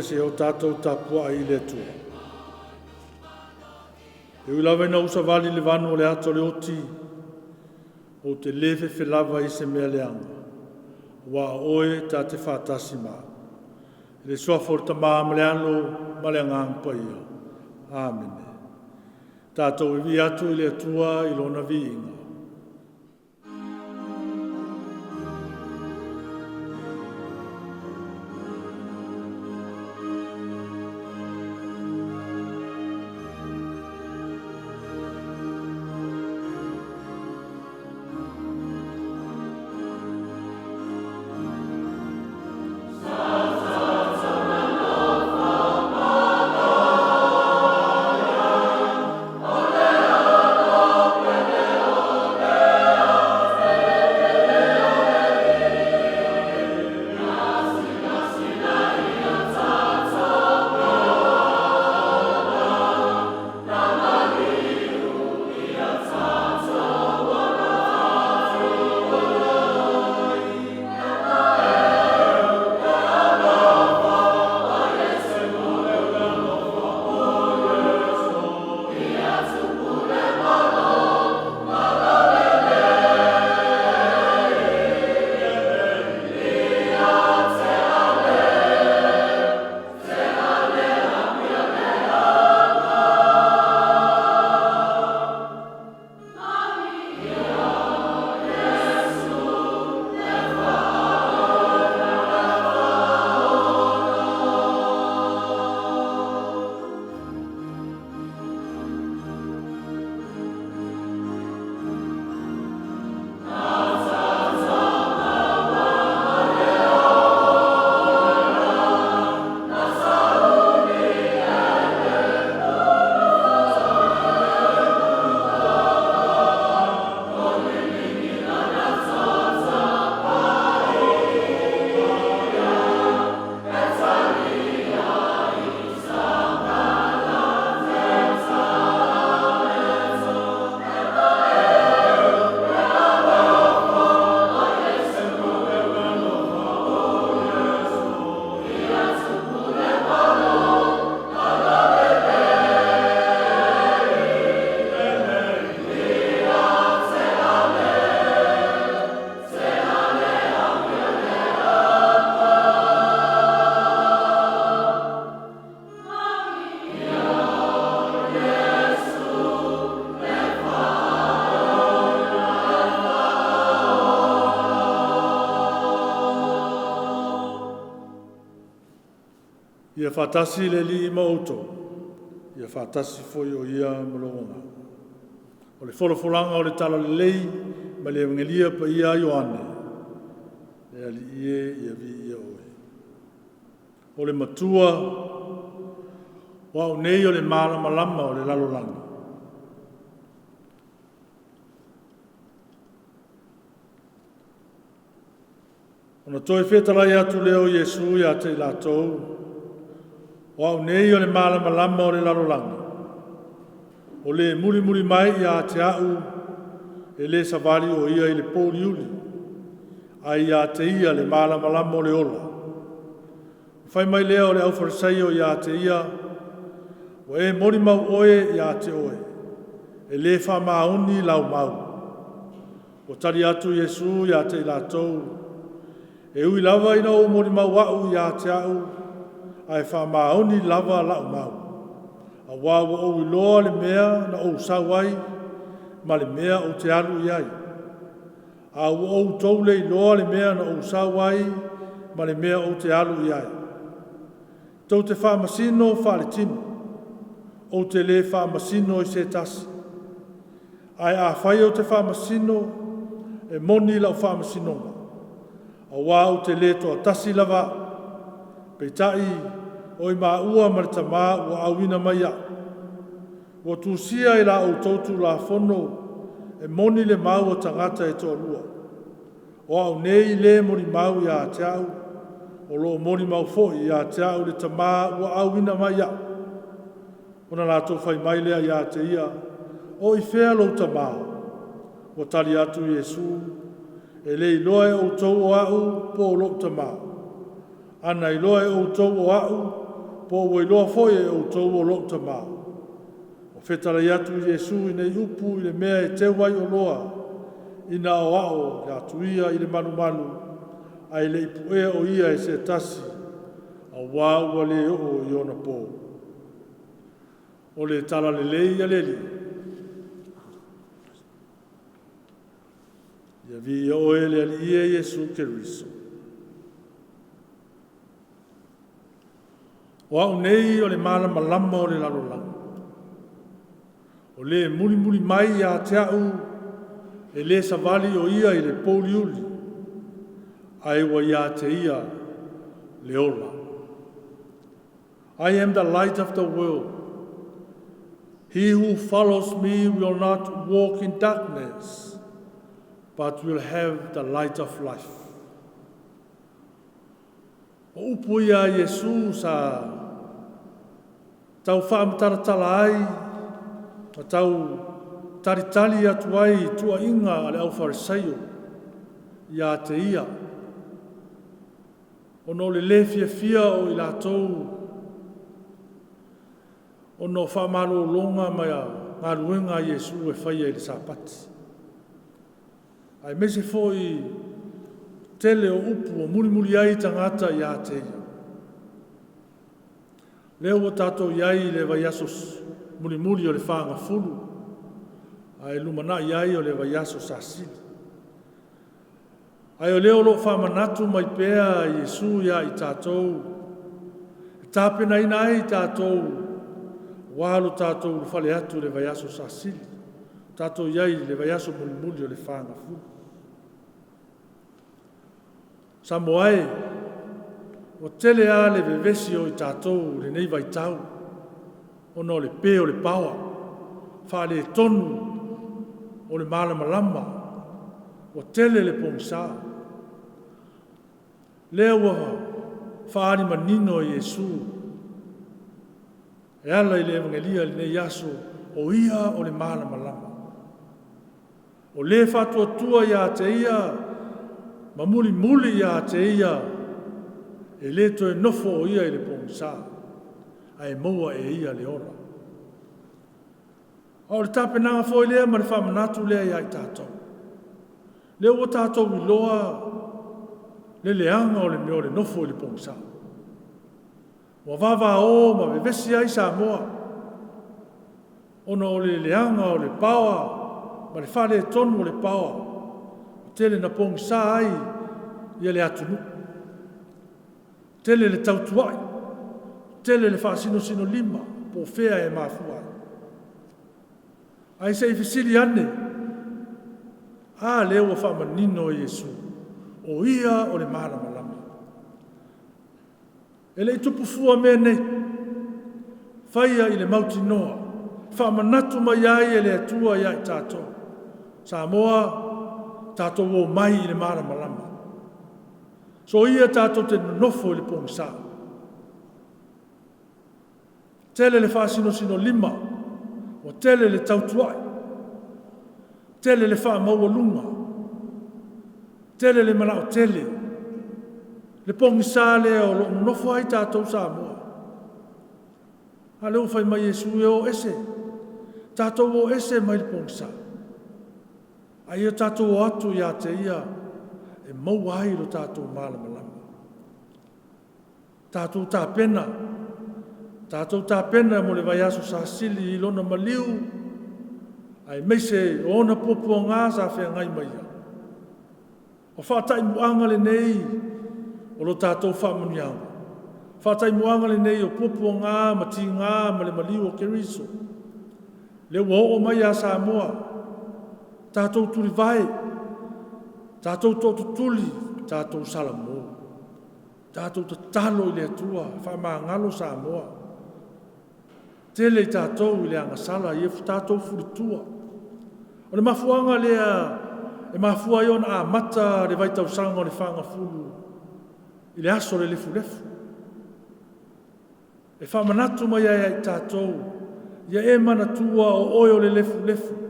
ia seia o tatou tapuai i le Atua. E ui lava ina ou savali i le vanu o le ata o le oti, ou te le fefe lava i se mea leaga, aua o Oe ta te faatasi ma au. I le suafa o le Tama ma le Alo ma le Agaga Paia. Amene. Tatou vivii atu i le Atua i Lona viiga. Ia faatasi le Alii ma outou. Ia faatasi foi o Ia ma lou agaga. O le folafolaga o le Talalelei mai le Evagelia Paia a Ioane, le Alii e, ia viia Oe. O le matua, o au nei o le malamalama o le lalolagi. Ona toe fetalai atu lea o Iesu ia te i latou, “O au nei o le malamalama o le lalolagi. O le e mulimuli mai ia te a'u, e le savali o ia i le pouliuli, ae ia te ia le malamalama o le ola.” Ona fai mai lea o le aufalesaio ia te ia, “Ua e molimau oe ia te oe. E le faamaoni lau mau.” Ua tali atu Iesu ia te i latou, “E ui lava ina ou molimau a'u ia te a'u, ae faamaoni lava la'u mau, auā ua ou iloa le mea na ou sau ai ma le mea ou te alu i ai. Ae ua outou le iloa le mea na ou sau ai ma le mea ou te alu i ai. Tou te faamasino faaletino. Ou te le faamasino i se tasi. Ae afai ou te faamasino, e moni lau faamasinoga, auā ou te le toatasi lava au, peitai o i maua ma le Tama ua auina mai au. Ua tusia i la outou Tulafono, e moni le mau a tagata e toalua. O au nei le molimau ia te au, o lo o molimau foi ia te au le Tama ua auina mai au.” Ona latou fai mai lea ia te ia, “O i fea lou Tama?” Ua tali atu Iesu, “E le iloa e outou o a'u po o lo'u Tama. A na iloa e outou o a'u, po o ua iloa foi e outou o lo'u Tamā.” Ua fetalai atu Iesu i nei upu i le mea e teu ai oloa ina aoao atu ia i le malumalu, ae le i puea o ia e se tasi, auā ua le oo i ona po. O le Talalelei a le Alii. Ia viia Oe le Alii e Iesu Keriso. O A'u nei o le malamalama o le lalolagi. O le mulimuli mai ia te a'u, e le savali o ia i le pouliuli, ae ua ia te ia le ola. I am the light of the world. He who follows me will not walk in darkness, but will have the light of life. O upu ia a Iesu sa tau faamatalatala ai ma tau talitali atu ai i tuuaiga a le aufarisaio ia te ia, ona o le le fiafia o i latou ona o faamalologa ma galuega a Iesu e faia i le Sapati. Aemaise foi tele o upu ua mulimuli ai tagata ia te ia. Lea ua tatou i ai i le vaiaso mulimuli o le fagafulu, ae lumanai ai o le vaiaso Sasili. Ae o lea o lo o faamanatu mai pea Iesu ia i tatou, e tapenaina ai i tatou aua lo tatou ulufale atu i le vaiaso Sasili, tatou i ai i le vaiaso mulimuli o le fagafulu. Samoa e, ua tele lava le vevesi o i tatou i lenei vaitau ona o le pe o le paoa, faaletonu o le malamalama, ua tele le pogisa. Lea ua faaali manino e Iesu e ala i le Evagelia i lenei aso, o Ia o le malamalama. O le faatuatua ia te Ia ma mulimuli ia te Ia, e le toe nofo o ia i le pogisa, ae maua e ia le ola. A o le tapenaga foi lea ma le faamanatu lea ia i tatou. Lea ua tatou iloa le leaga o le mea o le nofo i le pogisa. Ua vavao ma vevesi ai Samoa ona o le leaga o le paoa ma le faaletonu o le paoa, ua tele ina pogisa ai le atunuu, tele le tautuai, tele le faasinosinolima po o fea e mafua ai. Ae se i fesili ane, a lea ua faamanino e Iesu, o Ia o le malamalama. E le i tupu fua mea nei, faia i le mautinoa, faamanatu mai ai e le Atua ia i tatou, Samoa, tatou omai i le malamalama. Soia tatou te nonofo i le pogisa. Tele le faasinosinolima, ua tele le tautuai, tele le faamaualuga, tele le manao tele, le pogisa lea o lo o nonofo ai tatou Samoa. A o lea ua fai mai Iesu e o ese, tatou o ese mai le pogisa, a ia tatou o atu ia te Ia e maua ai lo tatou malamalama. Tatou tapena, tatou tapena mo le vaiaso Sasili i Lona maliu aemaise o ona puapuaga sa feagai ma Ia. O faataimuaga lenei o lo tatou faamanuiaga, faataimuaga lenei o puapuaga ma tiga ma le maliu o Keriso, lea ua oo mai ia Samoa. Tatou tulivae, tatou tootutuli, tatou salamo, tatou tatalo i le Atua faamagalo Samoa. Tele i tatou i le agasala, ia tatou fulitua. O le mafuaaga lea e mafua ai ona amata le vaitausaga o le fagafulu i le aso o le lefulefu, e faamanatu mai ai ia i tatou, ia e manatua o oe o le lefulefu,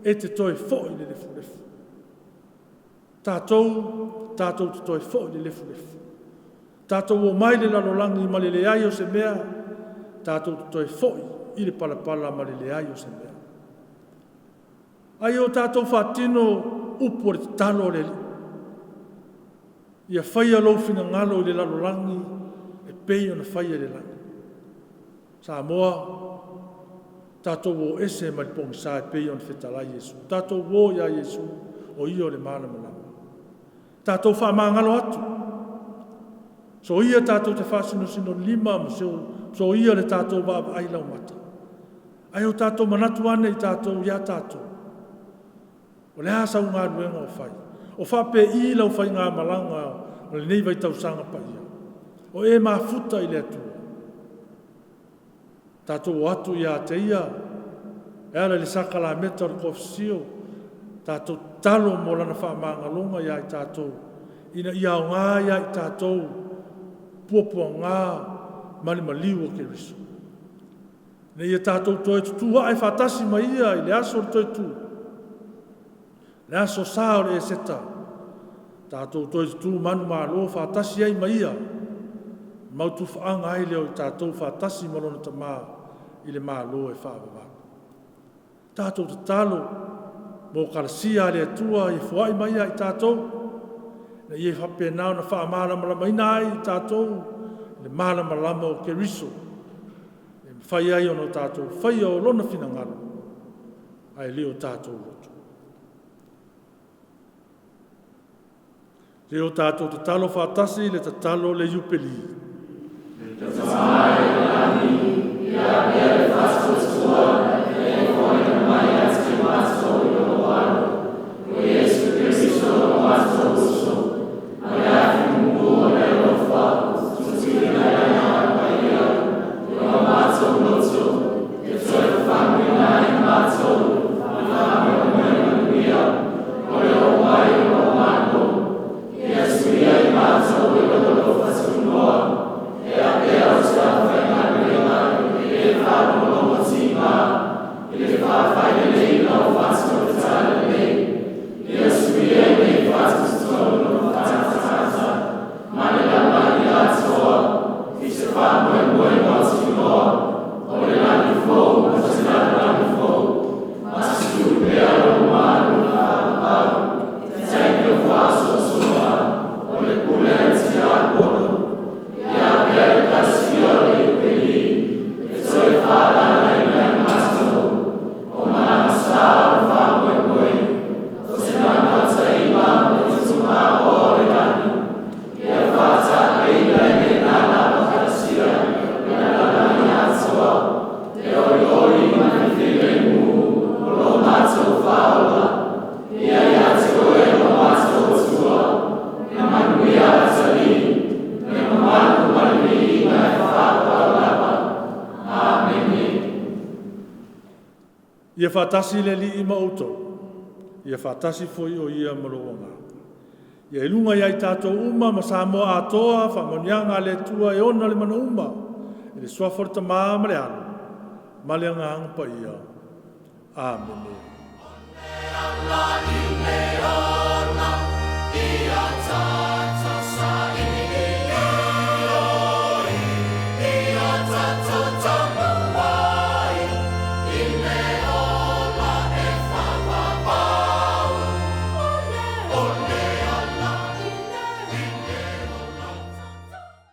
e te toe foi i le lefulefu. O tatou, tatou te toe foi i le lefulefu. Tatou omai i le lalolagi ma le leai o se mea, tatou te toe foi i le palapala ma le leai o se mea. A ia o tatou faatino upu o le tatalo a le Alii, ia faia lou finagalo i le lalolagi e pei ona faia i le lagi. Samoa, tatou o ese mai le pogisa e pei ona fetalai Iesu. Tatou o ia Iesu, o Ia o le malamalama. Tatou faamagalo atu, soia tatou te faasinosinolima ma soia le tatou vaavaai laumata, ae o tatou manatu ane i tatou ia tatou, o le a sau galuega o fai? O faapei lau faigamalaga o lenei vaitausaga paia? O e mafuta i le Atua? Tatou o atu ia te Ia e ala i le sakalameta o le toafilemu, tatou tatalo mo Lana faamagaloga ia i tatou, ina ia aoga ia i tatou puapuaga ma le maliu o Keriso, ina ia tatou toe tutu ae faatasi ma Ia i le aso o le toe tu, le aso sa o le Eseta, tatou toe tutu manumalo faatasi ai ma Ia, mautufaaga ai lea o i tatou faatasi ma Lona Tama i le Malo e faavavau. Tatou tatalo mo Ekalesia a le Atua ia foai mai ia i tatou, ina ia faapena ona faamalamalamaina ai i tatou i le malamalama o Keriso, e mafai ai ona tatou faia o Lona finagalo, ae le o tatou loto. Se i o tatou tatalo faatasi le tatalo o le Iupeli. Ia faatasi le Alii ma outou. Ia faatasi foi o Ia ma lou agaga. Ia i luga ia i tatou uma ma Samoa atoa faamanuiaga a le Atua e ona le manauma, i le suafa o le Tama ma le Alo ma le Agaga Paia. Amene.